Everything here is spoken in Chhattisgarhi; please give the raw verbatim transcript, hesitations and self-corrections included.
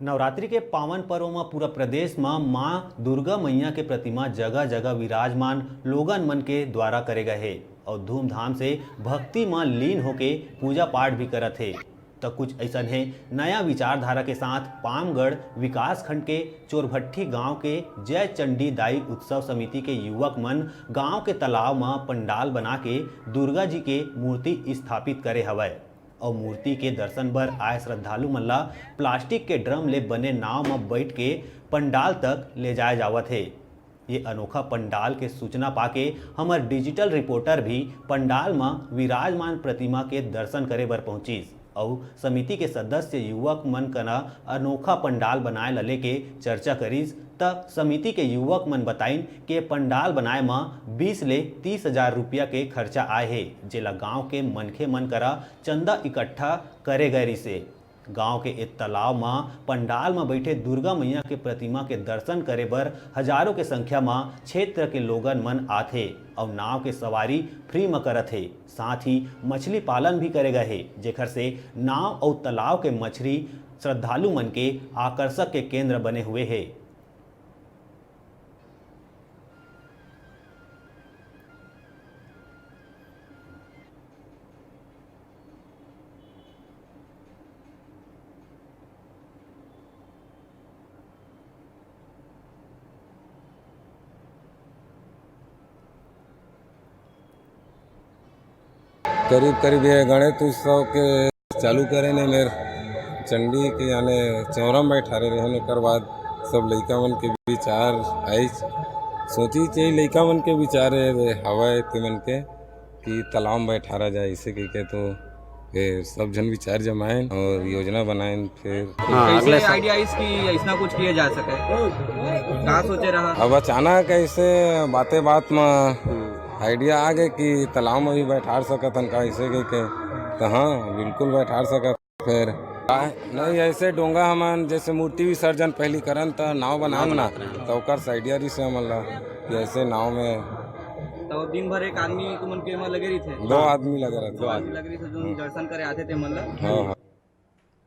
नवरात्रि के पावन पर्व म पूरा प्रदेश म मां दुर्गा मैया के प्रतिमा जगह-जगह विराजमान लोगन मन के द्वारा करे गए हे अउ धूमधाम से भक्ति म लीन होके पूजा पाठ भी करत हे। त कुछ अइसन हे नया विचारधारा के साथ पामगढ़ विकासखंड के चोरभट्ठी गांव के जय चंडी दाई उत्सव समिति के युवक मन गांव के तालाब म पंडाल बना के दुर्गा जी के मूर्ति स्थापित करे हवय। अउ मूर्ति के दर्शन बर आए श्रद्धालु मन ला प्लास्टिक के ड्रम ले बने नाव म बइठ के पंडाल तक ले जाए जावत हे। ये अनोखा पंडाल के सूचना पाके हमर डिजिटल रिपोर्टर भी पंडाल म विराजमान प्रतिमा के दर्शन करे बर पहुंचिस अउ समिति के सदस्य युवक मन करा अनोखा पंडाल बनाए ला लेके चर्चा करिस। त समिति के युवक मन बताइन के पंडाल बनाए म बीस ले तीस हजार रुपया के खर्चा आए हे, जेला गांव के मनखे मन करा चंदा इकट्ठा करे गए रिसे। गांव के एक तालाब म पंडाल म बैठे दुर्गा मैया के प्रतिमा के दर्शन करे बर हजारों के संख्या म क्षेत्र के लोगन मन आथे अउ नाव के सवारी फ्री म करत हे। साथ ही मछली पालन भी करे गए हे, जेखर से नाव अउ तालाब के मछली श्रद्धालु मन के आकर्षक के केंद्र बने हुए हे। करीब करीब ये गणेश उत्सव के चालू करे ने मेर चंडी के याने चौरा में बैठारे रहे, एकर बाद सब लइका मन के विचार आइस, सोची चाहिए लइका मन के विचार हवय ते मन के कि तालाब में बैठारा जाए, इसे कह के तो फिर सब झन विचार जमाएन और योजना बनाएन। फिर हाँ, कैसे अगले साल। आइडिया आइस कि ऐसा कुछ किया जा सके? का सोचे रहा? अब अचानक ऐसे बातें बात में आइडिया आ गए कि तालाब में भी बैठार सकत हन का, ऐसे कह के। तो हाँ, बिल्कुल बैठार सकत। फिर का-, नहीं, ऐसे डोंगा हमन जैसे मूर्ति विसर्जन पहली करन त नाव बनान ना, त ओकर से आइडिया रिसे हमन ला कि ऐसे नाव में तो दिन भर एक आदमी तुमन के एमा लगे रहिथे? दो आदमी लगे रहते। दो आदमी लगे रहिथे, जो दर्शन करे आथे ते मन ला। हाँ, हाँ।